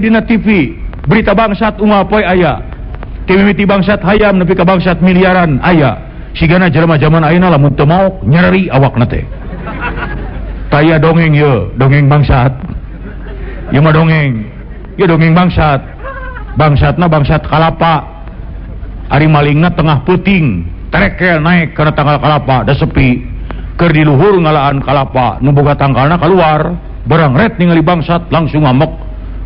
Dina TV berita bangsat unggal poe aya. Ti mimiti bangsat hayam nepi ka bangsat miliaran aya. Sigana jelema zaman ayeuna lamun teu maok nyeri awakna teh. Taya dongeng ye, dongeng bangsat. Ieu mah dongeng. Ieu dongeng bangsat. Bangsatna bangsat kalapa. Ari malingna tengah peuting, terekel naik kana tangkal kalapa da sepi. Keur di luhur ngalaan kalapa, nu boga tangkalna kaluar, barang ret ningali bangsat langsung ngamuk.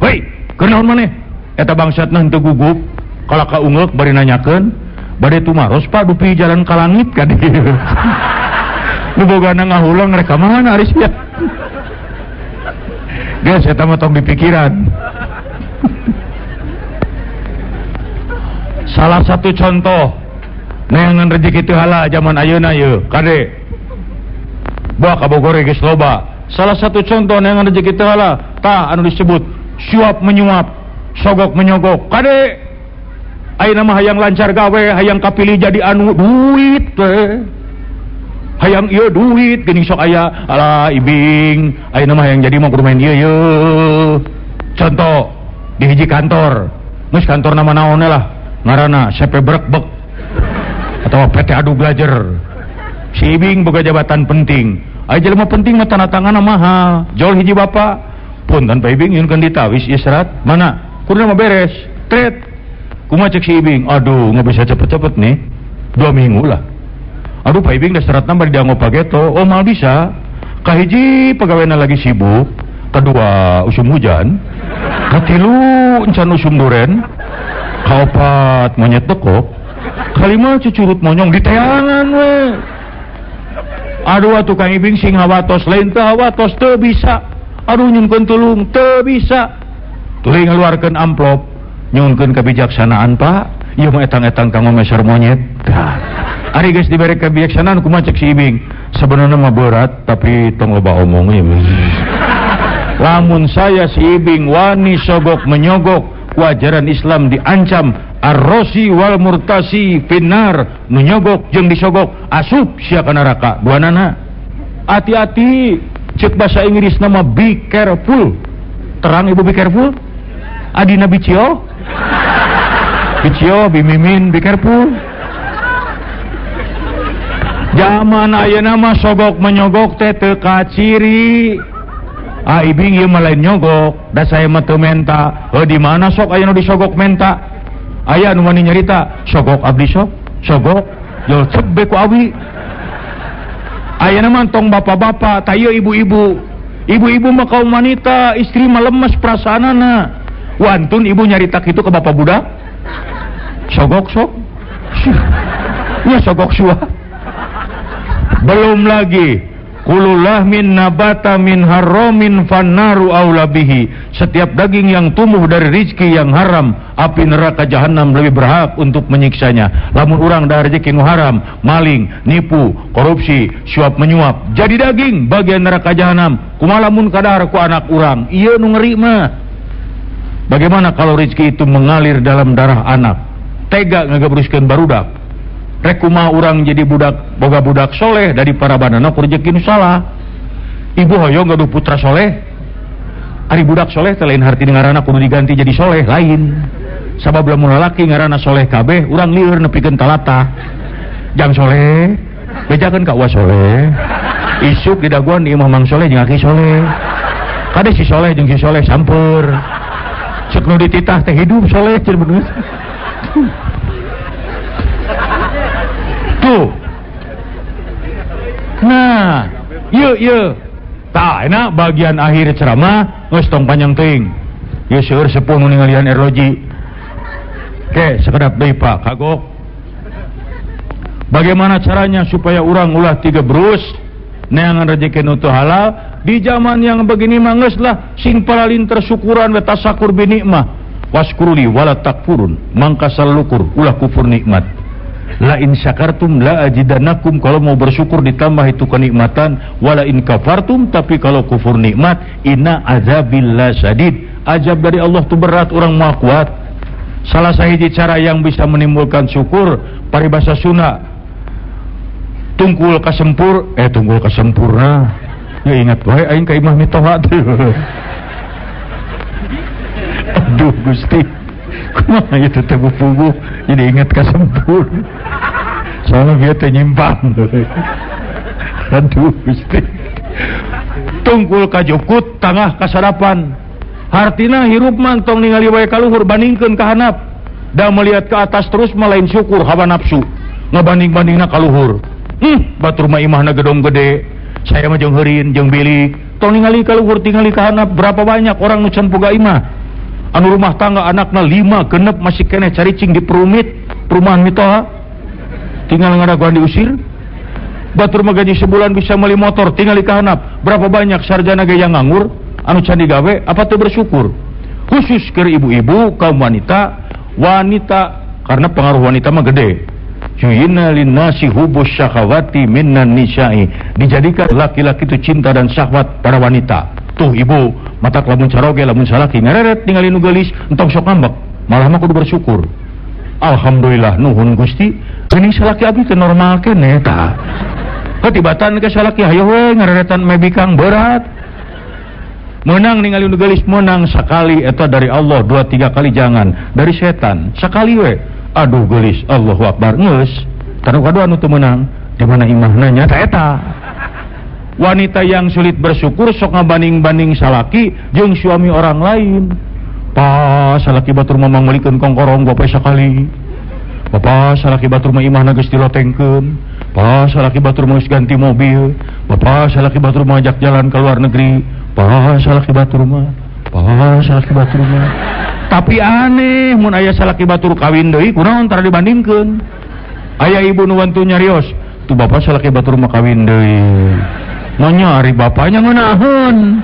Hei, keur naon maneh? Eta bangsatna henteu gugup, kala kaungeuk bari nanyakeun, bade tumaros Pak dupi jalan ka langit ka dieu. Nu bogana ngahulang rek ka mana ari sia. Geus eta mah tong dipikiran. Salah satu contoh neangan rezeki teu halal zaman ayeuna yeuh, kade. Buah ka Bogor geus loba. Salah satu contoh neangan rezeki teu halal tah anu disebut suap menyuap, sogok menyogok. Kade ayeuna mah hayang lancar gawe, hayang kapilih jadi anu duit teh. Hayang ieu duit geuning sok aya, alah ibing, ayeuna mah hayang jadi mah kudu main ieu ye. Contoh di hiji kantor, geus kantor nama naon lah, ngaranna CP Brekbek atau PT Adu Belajar. Si ibing boga jabatan penting. Aya jelema penting mah tanda tanganna mahal. Jol hiji bapak, punten Pak Ibing nyunkeun ditawis ieu serat, mana? Kudu mah beres. Tret. Kumaha cek si Ibing? Aduh, nggak bisa cepet-cepet nih. 2 minggu lah. Aduh Pak Ibing dah seratna bari dianggo pageto. Oh mal bisa. Kahiji pegawainya lagi sibuk, kedua usum hujan, katilu encan usum duren, kaopat monyet tekok, kalima cucurut monyong di teangan we. Aduh atuh Kang Ibing sing hawatos lain teu hawatos teu bisa. Aduh nyunkeun tulung teu bisa. Tuluy ngaluarkeun amplop, nyunkeun kebijaksanaan Pak. Ieu mah etang-etang kanggo meser monyet. Tah. Ari geus dibere kebijaksanaan kumaha cek si Ibing? Sebenarnya mah berat tapi tong loba omong ieu. Lamun saya si Ibing wani sogok menyogok, wajaran Islam diancam arrosi wal murtasi finnar, nu nyogok jeung disogok asup sia ka neraka duanana. Hati-hati, cek bahasa Inggris nama be careful. Terang ibu be careful? Adina bicio? Bicio, bimimin, be careful. Zaman ayeuna mah sogok menyogok teh teu kaciri. Ah ibing ieu mah lain nyogok, da saya mah teu menta. Heuh di mana sok aya nu disogok menta? Aya nu wani nyarita, sogok abdi sok, sogok jol cep be ku awi. Ayeuna mah tong bapak-bapak, tah ieu ibu-ibu. Ibu-ibu mah kaum wanita, istri mah lemes perasaanana. Wantun ibu nyarita kitu ke bapak budak? Sogok sok. Ya sogok suah. Belum lagi kulullah min nabata min haramin fannaru aula bihi. Setiap daging yang tumbuh dari rizki yang haram, api neraka jahanam lebih berhak untuk menyiksanya. Lamun urang dahar rezeki nu haram, maling, nipu, korupsi, suap menyuap, jadi daging bagian neraka jahanam. Kumaha lamun kadahar ku anak urang? Ieu nu ngeri mah. Bagaimana kalau rezeki itu mengalir dalam darah anak? Tega ngagabruskeun barudak. Rek kumaha urang jadi budak boga budak soleh dari para banana ku rezeki nu salah. Ibu hoyong gaduh putra soleh. Ari budak soleh teh lain harti ngaranna kudu diganti jadi soleh, lain. Sabab lamun lalaki ngaranna soleh kabeh, urang lieur nepikeun talata. Jang soleh, bejakeun ka uwa soleh. Isuk didaguan di imah Mang Soleh jeung aki soleh. Kade si soleh jeung si soleh sampeur. Cek nu dititah teh hidup soleh cenah bener. Tuh. Nah, yeuh yeuh. Tah enak bagian akhir ceramah geus tong panjang teuing. Ieu seueur sepuh nu ningalian erloji. Ke sakedap deui Pak, kagok. Bagaimana caranya supaya urang ulah tiga berus neangan rezeki nu teu halal? Di zaman yang begini mah geus lah sing paralin tersyukuran we tasakur bi nikmah. Waskuruli wala takfurun, mangka salukur ulah kufur nikmat. La in syakartum la ajidannakum, kalau mau bersyukur ditambah itu kenikmatan, wala in kafartum, tapi kalau kufur nikmat, inna azabillah syadid, azab dari Allah tu berat, orang mau kuat. Salah sahiji cara yang bisa menimbulkan syukur paribasa Sunda, tungkul kasempur, tungkul kasempurna. Ya ingat wae aing ka imah mitoha teh. Aduh Gusti, kumaha ieu teh puguh jadi inget ka sempur. Soalnya dia teh nyimpang. Aduh Gusti. Tungkul kajukut tangah kasarapan. Hartina hirup mah tong ningali wae ka luhur, bandingkeun ka handap. Da melihat ke atas terus mah lain syukur, hawa nafsu. Ngabanding-bandingna ka luhur. Batur mah imahna gedong gede. Saya mah jeung heurin jeung bilik. Tong ningali ka luhur, tingali ka handap. Berapa banyak orang nu can boga imah. Anu rumah tangga anakna 5 genep masih keneh caricing di perumit, perumahan mitoha. Tinggal ngadaguan diusir. Batur mah gaji sebulan bisa beli motor, tinggal di kahanap. Berapa banyak sarjana ge yang nganggur, anu can digawe, apa teu bersyukur? Khusus ke ibu-ibu, kaum wanita, wanita karena pengaruh wanita mah gede. Yuyina linnasi hubus syahawati minan nisa'i. Dijadikan laki-laki itu cinta dan syahwat pada wanita. Tuh ibu, matak lamun caroge lamun salaki ngareret ningali nu geulis, entong sok ngambek, malah mah kudu bersyukur. Alhamdulillah nuhun Gusti, geuning salaki abdi teh normal keneh tah. Ketibatan ke salaki hayo we ngareretan mebikang berat. Menang ningali nu geulis, menang sekali eta dari Allah, 2 3 kali jangan, dari setan sekali we. Aduh geulis, Allahu Akbar geus. Tanu kadua anu teu meunang, di mana imahna nya ta eta. Wanita yang sulit bersyukur sok ngabanding-banding salaki jeung suami orang lain. Pa salaki batur mah mangmelikeun kongkorong bapak sakali. Bapak salaki batur mah imahna geus dilotengkeun. Pa salaki batur mah geus ganti mobil. Bapak salaki batur mah ajak jalan ke luar negeri. Pa salaki batur mah, pa salaki batur mah. Tapi aneh mun aya salaki batur kawin deui kunaon tara dibandingkeun. Aya ibu nu wantu nyarios, tuh bapak salaki batur mah kawin deui. Manya ari bapaknya ngeunaheun.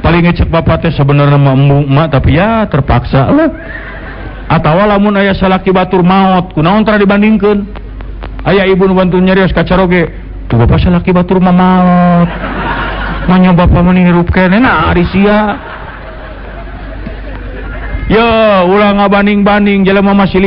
Paling ngecek bapak teh sebenarnya mah embung emak, tapi ya terpaksa lah. Atawa lamun aya salaki batur maot, kunaon tara dibandingkeun. Aya ibu nu bantu nyarios ka caroge, tuh bapak salaki batur mah maot. Manya bapak mah hirup keneh nah ari sia. Yo ulah ngabanding-banding jelema masih